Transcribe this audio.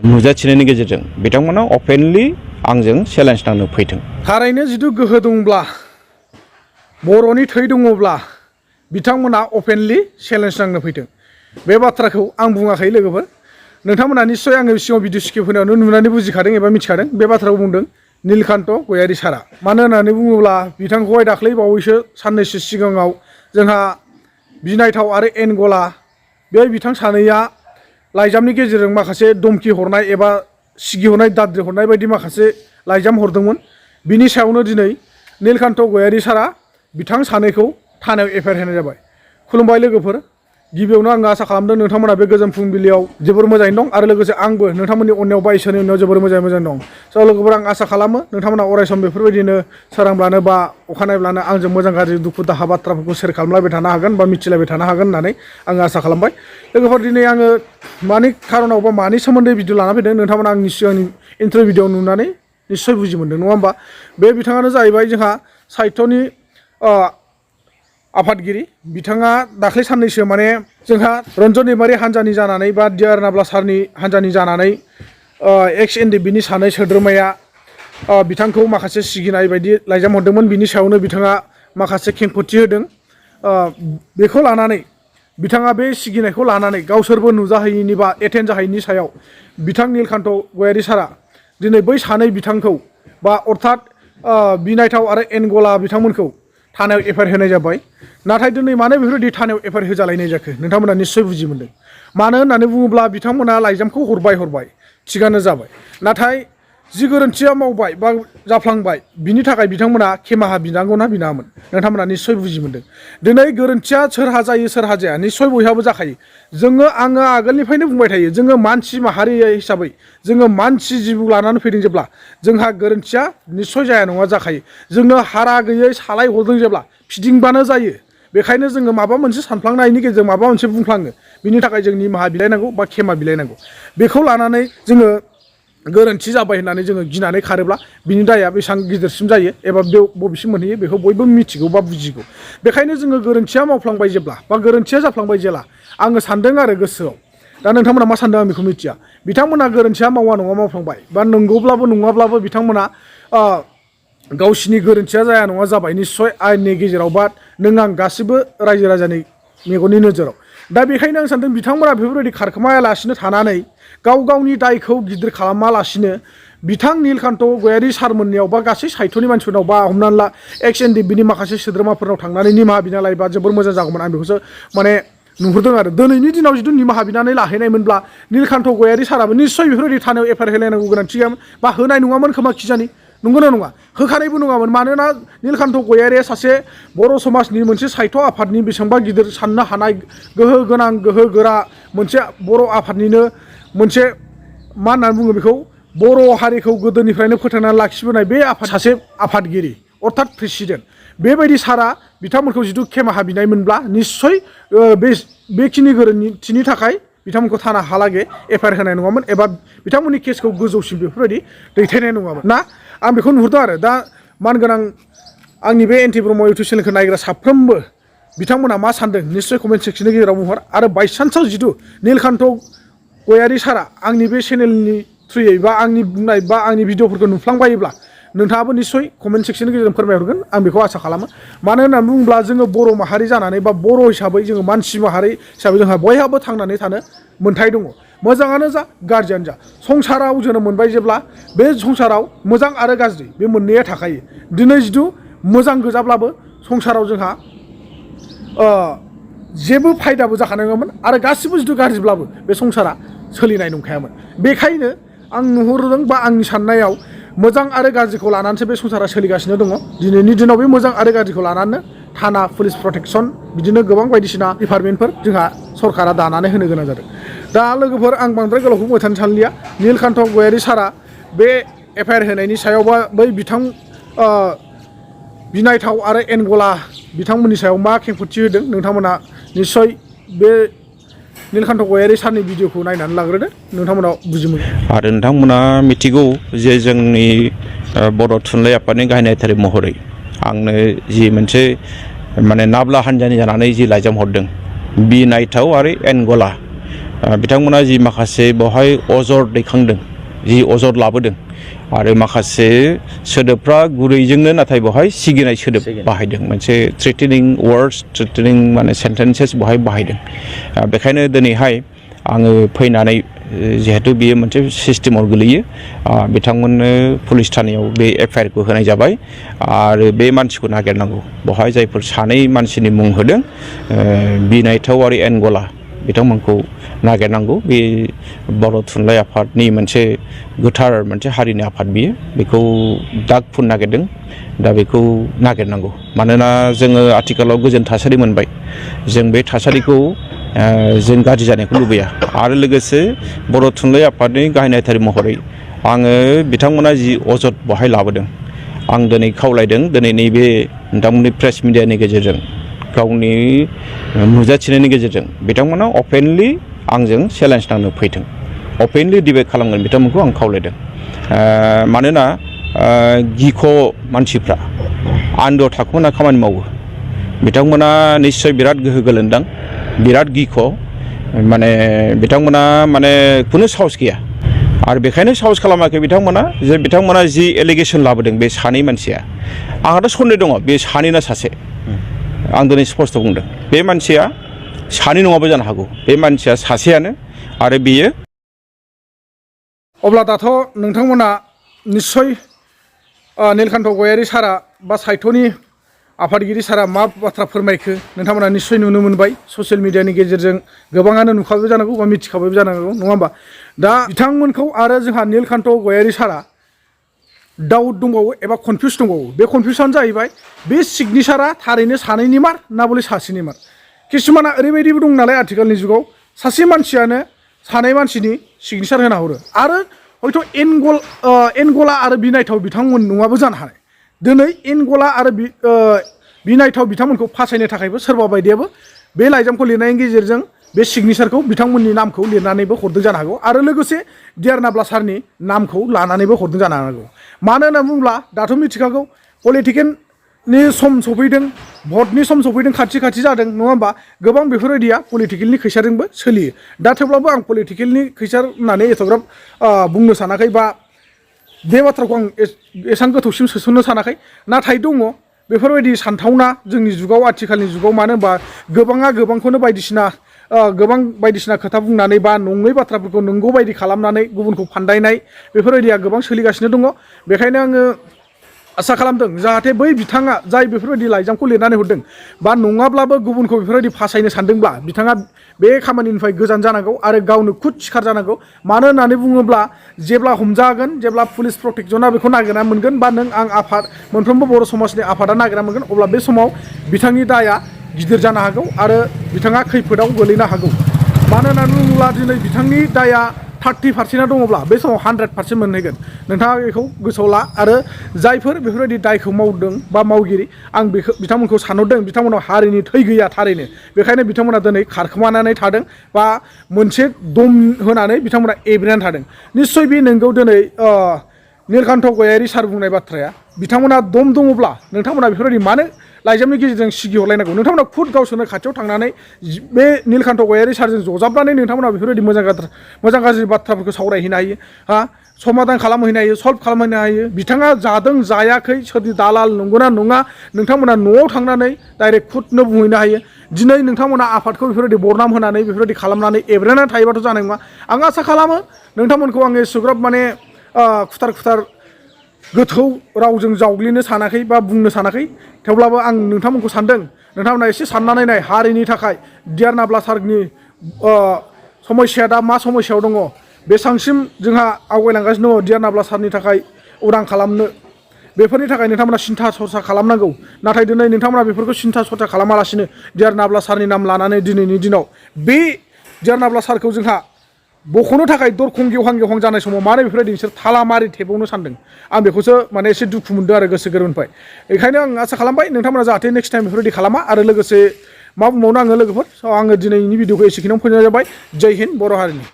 नुजाथिनायनि गेजेरजों बिथांमोना अपेनलि आंजों चेलेन्ज नांनो फैदों। थारैनो जिथु गोहो दंब्ला बर'नि थै दङब्ला बिथांमोना अपेनलि चेलेन्ज नांनो फैदों। बे बाथ्राखौ आं बुङाखै लोगोफोर, नोंथांमोना निस्सय आङो सिगाङाव भिडिअ स्क्रिप्ट होनायावनो नुनानै बुजिखादों एबा मिथिखादों। बे बाथ्राखौ बुंदों नीलकान्त गयारि सारा। मानो होननानै बुङोब्ला बिथांखौहाय दाख्लै बावैसो साननैसो सिगाङाव जोंहा बिनायथाव आरो एनगला बे बिथां सानैया लाइजामनि गेजेरजों माखासे धमखि हरनाय एबा सिगिहरनाय दाद्रि हरनाय बायदि माखासे लाइजाम हरदोंमोन। बिनि सायावनो दिनै नीलकान्त गयारि सारा बिथां सानैखौ थानायाव एफआइआर होनाय जाबाय। खुलुमबाय लोगोफोर, गिबियावनो आङो आसा खालामदों नोंथांमोना बे गोजोन फुंबिलियाव जोबोर मोजाङैनो दं आरो लोगोसे आंबो नोंथांमोननि अननायाव बा इसोरनि अननायाव जोबोर मोजाङै दं। स' लोगोफोर, आं आसा खालामो नोंथांमोना अरायसम बेफोरबायदिनो सोरांब्लानो बा अखानायब्लानो आंजों मोजां गाज्रि दुखु दाहा बाथ्राफोरखौ शेयार खालामलायबाय थानो हागोन बा मिथिलायबाय थानो हागोन होननानै आङो आसा खालामबाय। लोगोफोर, दिनै आङो मानि खारनाव बा मानि सोमोन्दै भिडिअ लाना फैदों नोंथांमोना आंनि सिगांनि इन्ट्र' भिडिअ नुनानै निस्सय बुजि मोनदों, नङा होमबा? बे बिथाङानो जाहैबाय जोंहा साहित्यनि आफादगिरि। बिथाङा दाख्लै साननैसो माने जोंहा रन्जन दैमारि हान्जानि जानानै बा डिआर नाब्ला सारनि हान्जानि जानानै एक्स एनडिएफबिनि सानै सोद्रोमाया बिथांखौ माखासे सिगिनाय बायदि लाइजाम हरदोंमोन। बिनि सायावनो बिथाङा माखासे खेंफोरथि होदों। बेखौ लानानै बिथाङा बे सिगिनायखौ लानानै गावसोरबो नुजाहैयिनि बा एटेन्ड जाहैयिनि सायाव बिथां नीलकान्त गयारि सारा दिनै बै सानै बिथांखौ बा अर्थात बिनायथाव आरो एनगला बिथांमोनखौ थानायाव एफआइआर होनाय जाबाय। नाथाय दिनै मानो बेफोरबायदि थानायाव एफआइआर होजालायनाय जाखो नोंथांमोना निस्सय बुजि मोनदों। मानो होननानै बुङोब्ला बिथांमोना लाइजामखौ हरबाय थिगानो जाबाय, नाथाय जि गोरोन्थिया मावबाय बा जाफ्लांबाय बिनि थाखाय बिथांमोना खेमाहा बिनांगौना बिनाङामोन नोंथांमोना निस्सय बुजि मोनदों। दिनै गोरोन्थिया सोरहा जायो सोरहा जाया निस्सय बयहाबो जाखायो। आङो आगोलनिफ्रायनो बुंबाय थायो, जोङो मानसि माहारि हिसाबै जोङो मानसि जिबु लानानै फैदों जेब्ला जोंहा गोरोन्थिया निस्सय जाया नङा जाखायो। जोंनो हारा गैयै सालाय हरदों जेब्ला फिदिंबानो जायो। बेखायनो जोङो माबा मोनसे सानफ्लांनायनि गेजेरजों माबा मोनसे बुंफ्लाङो, बिनि थाखाय जों निमाहा बिलाइनांगौ बा खेमा बिलाइनांगौ। बेखौ लानानै जोङो गोरोन्थि जाबाय होननानै जोङो गिनानै खारोब्ला बिनि दाया बेसेबां गिदिरसिम जायो एबा बेयाव बबेसिम मोनहैयो बेखौ बयबो मिथिगौ बा बुजिगौ। बेखायनो जोङो गोरोन्थिया मावफ्लांबाय जेब्ला बा गोरोन्थिया जाफ्लांबाय जेला आङो सानदों आरो गोसोआव, दा नोंथांमोना मा सानदों आं बेखौ मिथिया, बिथांमोना गोरोन्थिया मावा नङा मावफ्लांबाय बा नंगौब्लाबो नङाब्लाबो बिथांमोना गावसिनि गोरोन्थिया जाया नङा जाबाय निस्सय आयेननि गेजेराव बा नों आं गासिबो रायजो राजानि मेगननि नोजोराव। दा बेखायनो आं सानदों बिथांमोना बेफोरबायदि खारखोमायालासिनो थानानै गाव गावनि दायखौ गिदिर खालामालासिनो बिथां नीलकान्त गयारि सारमोननियाव बा गासै साहित्यनि मानसिफोरनाव बा हमनानै ला एक्स एनडिएफबिनि माखासे सोद्रोमाफोरनाव थांनानै निमाहा बिना लायोबा जोबोर मोजां जागौमोन। आं बेखौसो माने नुहुरदों आरो दिनैनि दिनाव जिथु निमाहा बिनानै लाहैनायमोनब्ला नीलकान्त गयारि साराबो निस्सय बेफोरबायदि थानायाव एफआइआर होलायनांगौ गोनांथि गैयामोन बा होनाय नङामोन खोमा खिजानि, नंगौना नङा? होखानायबो नङामोन। मानोना नीलकान्त गयारिया सासे बर' समाजनि मोनसे साहित्य आफादनि बेसेबांबा गिदिर साननो हानाय गोहो गोनां गोहो गोरा मोनसे बर' आफादनिनो मोनसे मा होननानै बुङो बेखौ बर' हारिखौ गोदोनिफ्रायनो फोथांनानै लाखिबोनाय बे आफाद सासे आफादगिरि अर्थात प्रेसिडेन्ट। बेबायदि सारा बिथांमोनखौ जिथु खेमाहा बिनायमोनब्ला निस्सय बेखिनि गोरोन्थिनि थाखाय बिथांमोनखौ थाना हालागै एफआइआर होनाय नङामोन एबा बिथांमोननि केसखौ गोजौसिम बेफोरबायदि दैथायनाय नङामोन ना। आं बेखौ नुहुरदों आरो दा मानगोनां आंनि बे एन्टि ब्रह्म इउटुब चेनेलखौ नायग्रा साफ्रोमबो बिथांमोना मा सानदों निस्सय कमेन्ट सेक्सननि गेजेराव बुंहर। आरो बायसान्सआव जिथु नीलकान्त गयारि सारा आंनि बे चेनेलनि थ्रुयै बा आंनि बुंनाय बा आंनि भिडिअफोरखौ नुफ्लांबायोब्ला नोंथाङाबो निस्सय कमेन्ट सेक्सननि गेजेरजों फोरमायहरगोन, आं बेखौ आसा खालामो। मानो होननानै बुङोब्ला जोङो बर' माहारि जानानै बा बर' हिसाबै जोङो मानसि माहारि हिसाबै जोंहा बयहाबो थांनानै थानो मोन्थाय दङ, मोजाङानो जा गाज्रियानो जा। संसाराव जोनोम मोनबाय जेब्ला बे संसाराव मोजां आरो गाज्रि बे मोननैया थाखायो। दिनै जिथु मोजां गोजाब्लाबो संसाराव जोंहा जेबो फायदाबो जाखानाय नङामोन आरो गासिबो जिथु गाज्रिब्लाबो बे संसारा सोलिनाय नंखायामोन। बेखायनो आं नुहुरदों बा आंनि साननायाव मोजां आरो गाज्रिखौ लानानैसो बे संसारा सोलिगासिनो दङ। दिनैनि दिनाव बे मोजां आरो गाज्रिखौ लानानै थाना पुलिस प्रटेक्सन बिदिनो गोबां बायदिसिना डिपार्टमेन्टफोर जोंहा सरकारा दानानै होनो गोनां जादों। दा लोगोफोर, आं बांद्राय गोलावखौ बुंबाय थानो सानलिया। नीलकान्त गयारि सारा बे एफआइआर होनायनि सायाव बा बै बिथां बिनायथाव आरो एनगला बिथांमोननि सायाव मा खेंफोरथि होदों नोंथांमोना निस्सय बे नीलकान्त गयारि सारनि भिडिअखौ नायनानै लाग्रोदो, नोंथांमोना बुजिमोन। आरो नोंथांमोना मिथिगौ जे जोंनि बर' थुनलाइ आफादनि गाहाय नेहाथारि महरै आंनो जि मोनसे माने नाब्ला हान्जानि जानानै जि लाइजाम हरदों बिनायथाव आरो एनगला बिथांमोना जि माखासे बेवहाय अजर दैखांदों जि अजर लाबोदों आरो माखासे सोदोबफ्रा गुरैजोंनो नाथाय बेवहाय सिगिनाय सोदोब बाहायदों मोनसे थ्रेटेनिं वार्डस थ्रेटेनिं माने सेन्टेन्सेस बेवहाय बाहायदों बेखायनो दिनैहाय आङो फैनानै जिहेतु बियो मोनसे सिस्टेमाव गोलैयो बिथांमोननो पुलिस थानायाव बे एफआइआरखौ होनाय जाबाय आरो बे मानसिखौ नागिरनांगौ बेवहाय जायफोर सानै मानसिनि मुं होदों बिनायथाव आरो एनगला बिथांमोनखौ नागिरनांगौ बे बर' थुनलाइ आफादनि मोनसे गोथार मोनसे हारिनि आफाद बियो बेखौ दाग फुन नागिरदों दा बेखौ नागिरनांगौ मानोना जोङो आथिखालाव गोजोन थासारि मोनबाय जों बे थासारिखौ जों गाज्रि जानायखौ लुबैया आरो लोगोसे बर' थुनलाइ आफादनि गाहाय नेहाथारि महरै आङो बिथांमोना जि अजद बेवहाय लाबोदों आं दिनै खावलायदों दिनै नैबे नोंथांमोननि प्रेस मिडियानि गेजेरजों गावनि नुजाथिनायनि गेजेरजों बिथांमोना अपेनलि आंजों चेलेन्ज नांनो फैथों अपेनलि डिबेट खालामगोन बिथांमोनखौ आं खावलायदों मानोना गिख' मानसिफ्रा आन्दोआव थाखुमाना खामानि मावो बिथांमोना निस्सय बिराद गोहो गोलोन्दां बिराद गिख' माने बिथांमोना माने खुनु साहस गैया आरो बेखायनो साहस खालामाखै बिथांमोना जे बिथांमोना जि एलिगेसन लाबोदों बे सानै मानसिया आंहाथ' सन्देह दङ बे सानैना सासे आं दिनै स्पष्ट बुंदों बे मानसिया सानै नङाबो जानो हागौ बे मानसिया सासेयानो आरो बियो अब्ला दाथ' नोंथांमोना निस्सय नीलकान्त गयारी सारा बा साहित्यनि आफादगिरि सारा मा बाथ्रा फोरमायखो नोंथांमोना निस्सय नुनो मोनबाय ससियेल मिडियानि गेजेरजों गोबाङानो नुखाबायबो जानांगौ बा मिथिखाबायबो जानांगौ नङा होमबा दा बिथांमोनखौ आरो जोंहा नीलकान्त गयारी सारा डाउट दंबावो एबा कनफिउस दंबावो बे कनफिउसआनो जाहैबाय बे सिगनेसारा थारैनो सानैनि मार ना बले सासेनि मार किसुमाना ओरैबायदिबो दं नालाय आथिखालनि जुगाव सासे मानसियानो सानै मानसिनि सिगनेसार होना हरो आरो हयथ' एनगला आरो बिनायथाव बिथांमोन नङाबो जानो हानाय दिनै एनगला आरो बिनायथाव बिथांमोनखौ फासायनो थाखायबो सोरबा बायदियाबो बे लाइजामखौ लिरनायनि गेजेरजों बे सिगनेसारखौ बिथांमोननि नामखौ लिरनानैबो हरदों जानो हागौ आरो लोगोसे डियार नाब्ला सारनि नामखौ लानानैबो हरदों जानो हागौ मानो होनना बुङोब्ला दाथ' मिथिखागौ पलिटिकेलनि सम सफैदों भटनि सम सफैदों खाथि खाथि जादों नङा होमबा गोबां बेफोरबायदिया पलिटिकेलनि खैसारजोंबो सोलियो दा थेवब्लाबो आं पलिटिकेलनि खैसार होननानै एथ'ग्राब बुंनो सानाखै बा बे बाथ्राखौ आं एसेबां गोथौसिम सोसननो सानाखै नाथाय दङ बेफोरबायदि सानथावना जोंनि जुगाव आथिखालनि जुगाव मानो होनबा गोबाङा गोबांखौनो गोबां बायदिसिना खोथा बुंनानै बा नङै बाथ्राफोरखौ नंगौ बायदि खालामनानै गुबुनखौ फान्दायनाय बेफोरबायदिया गोबां सोलिगासिनो दङ बेखायनो आङो आसा खालामदों जाहाथे बै बिथाङा जाय बेफोरबायदि लाइजामखौ लिरनानै हरदों बा नङाब्लाबो गुबुनखौ बेफोरबायदि फासायनो सानदोंब्ला बिथाङा बे खामानिनिफ्राय गोजान जानांगौ आरो गावनो खुद सिखार जानांगौ मानो होननानै बुङोब्ला जेब्ला हमजागोन जेब्ला पुलिस प्रटेक्शना बेखौ नागिरना मोनगोन बा नों आं आफाद मोनफ्रोमबो बर' समाजनि आफादा नागिरना मोनगोन अब्ला बे समाव बिथांनि दाया गिदिर जानो हागौ आरो बिथाङा खैफोदाव गोलैनो हागौ मानो होननानै बुङोब्ला दिनै बिथांनि दाया 30% दङब्ला बे समाव 100% मोनहैगोन नोंथाङा बेखौ गोसोआव ला आरो जायफोर बेफोरबायदि दायखौ मावदों बा मावगिरि आं बेखौ बिथांमोनखौ सानहरदों बिथांमोनाव हारिनि थै गैया थारैनो बेखायनो बिथांमोना दिनै खारखोमानानै थादों बा मोनसे दम होनानै बिथांमोना एब्रेनानै थादों निस्सय बे नोंगौ दिनै नीलकान्त गयारी सार बुंनाय बाथ्राया बिथांमोना दम दङब्ला नोंथांमोना बेफोरबायदि मानो लाइजामनि गेजेरजों सिगिहरलायनांगौ नोंथांमोना खुद गावसोरनो खाथियाव थांनानै बे नीलकान्त गयारी सारजों जजाबनानै नोंथांमोना बेफोरबायदि मोजां गाज्रि बाथ्राफोरखौ सावरायहैनो हायो समाधान खालामहैनो हायो सल्भ खालामहैनो हायो बिथाङा जादों जायाखै सोरनि दालाल नंगौना नङा नोंथांमोना न'आव थांनानै डाइरेक्ट खुदनो बुंहैनो हायो दिनै नोंथांमोना आफादखौ बेफोरबायदि बरनाम होनानै बेफोरबायदि खालामनानै एब्रेनानै थायोबाथ' जानाय नङा आं आसा खालामो नोंथांमोनखौ आङो एसेग्राब माने खुथार गोथौ रावजों जावग्लिनो सानाखै बा बुंनो सानाखै थेवब्लाबो आं नोंथांमोनखौ सानदों नोंथांमोना एसे साननानै नाय हारिनि थाखाय डियार नाब्ला सारनि समस्याया दा मा समस्यायाव दङ बेसांसिम जोंहा आवगायलांगासिनो दङ डियार नाब्ला सारनि थाखाय उदां खालामनो बेफोरनि थाखाय नोंथांमोना सिन्था सरसा खालामनांगौ नाथाय दिनै नोंथांमोना बेफोरखौ सिन्था सरसा खालामालासिनो डियार नाब्ला सारनि नाम लानानै दिनैनि दिनाव बे डियार नाब्ला सारखौ जोंहा बख'नो थाखाय दरखं गेवहां जानाय समाव मानो बेफोरबायदि नोंसोर थालामारि थेबावनो सानदों आं बेखौसो माने एसे दुखु मोनदों आरो गोसो गोरबोनिफ्राय बेखायनो आं आसा खालामबाय नोंथांमोना जाहाथे नेक्स्ट टाइम बेफोरबायदि खालामा आरो लोगोसे मा बुंबावनो आङो लोगोफोर आङो दिनैनि भिडिअखौ एसेखिनियाव फोजोबनाय जाबाय जय हिन्द बर' हारिनि